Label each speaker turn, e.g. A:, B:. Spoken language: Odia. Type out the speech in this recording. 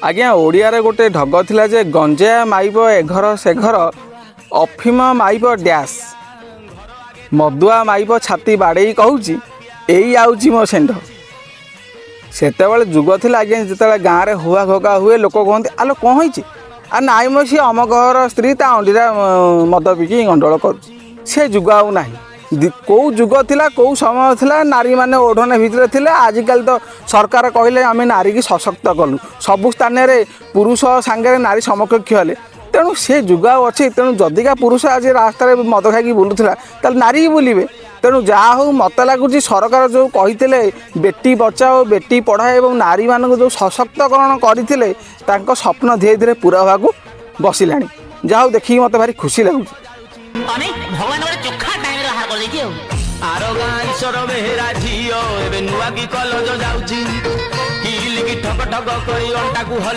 A: ଆଜ୍ଞା, ଓଡ଼ିଆରେ ଗୋଟେ ଢଗ ଥିଲା ଯେ ଗଞ୍ଜେଆ ମାଇପ ଏ ଘର ସେ ଘର, ଅଫିମ ମାଇପ ଡ୍ୟାସ୍, ମଦୁଆ ମାଇପ ଛାତି ବାଡ଼େଇ କହୁଛି ଏଇ ଆଉଛି ମୋ ଷେଣ୍ଢ। ସେତେବେଳେ ଯୁଗ ଥିଲା ଆଜ୍ଞା, ଯେତେବେଳେ ଗାଁରେ ହୁଆ ଘୋଗା ହୁଏ, ଲୋକ କୁହନ୍ତି, "ଆଲୋ, କ'ଣ ହେଇଛି?" "ଆ ନାଇଁ ମ, ସିଏ ଅମକ ଘର ସ୍ତ୍ରୀ, ତା ଅଣ୍ଡିରା ମଦ ପିଇକି ଗଣ୍ଡଗୋଳ କରୁଛି।" ସେ ଯୁଗ ଆଉ ନାହିଁ। କେଉଁ ଯୁଗ ଥିଲା, କେଉଁ ସମୟ ଥିଲା, ନାରୀମାନେ ଓଢ଼ଣା ଭିତରେ ଥିଲେ। ଆଜିକାଲି ତ ସରକାର କହିଲେ, ଆମେ ନାରୀକି ସଶକ୍ତ କଲୁ, ସବୁ ସ୍ଥାନରେ ପୁରୁଷ ସାଙ୍ଗରେ ନାରୀ ସମକକ୍ଷ ହେଲେ। ତେଣୁ ସେ ଯୁଗ ଆଉ ଅଛି? ତେଣୁ ଯଦିକା ପୁରୁଷ ଆଜି ରାସ୍ତାରେ ମଦ ଖାଇକି ବୁଲୁଥିଲା, ତାହେଲେ ନାରୀ ବି ବୁଲିବେ। ତେଣୁ ଯାହା ହଉ, ମୋତେ ଲାଗୁଛି ସରକାର ଯେଉଁ କହିଥିଲେ ବେଟି ବଚାଓ ବେଟି ପଢ଼ାଓ ଏବଂ ନାରୀମାନଙ୍କୁ ଯେଉଁ ସଶକ୍ତକରଣ କରିଥିଲେ, ତାଙ୍କ ସ୍ୱପ୍ନ ଧୀରେ ଧୀରେ ପୁରା ହେବାକୁ ବସିଲାଣି। ଯାହା ହଉ, ଦେଖିକି ମୋତେ ଭାରି ଖୁସି ଲାଗୁଛି।
B: ଅନେକ ଭଗବାନ ଗୋଟେ ଚୋଖା ଟାଇମରେ ବାହାର କରିଦେଇଛି ଆଉ।
C: ଆର ଗାଁ ଈଶ୍ୱର ବେହେରା ଝିଅ ଏବେ ନୂଆ କି କଲେଜ ଯାଉଛି, କିଲିକି ଠକ ଠକ କରି ଅଣ୍ଟାକୁ ହଲେ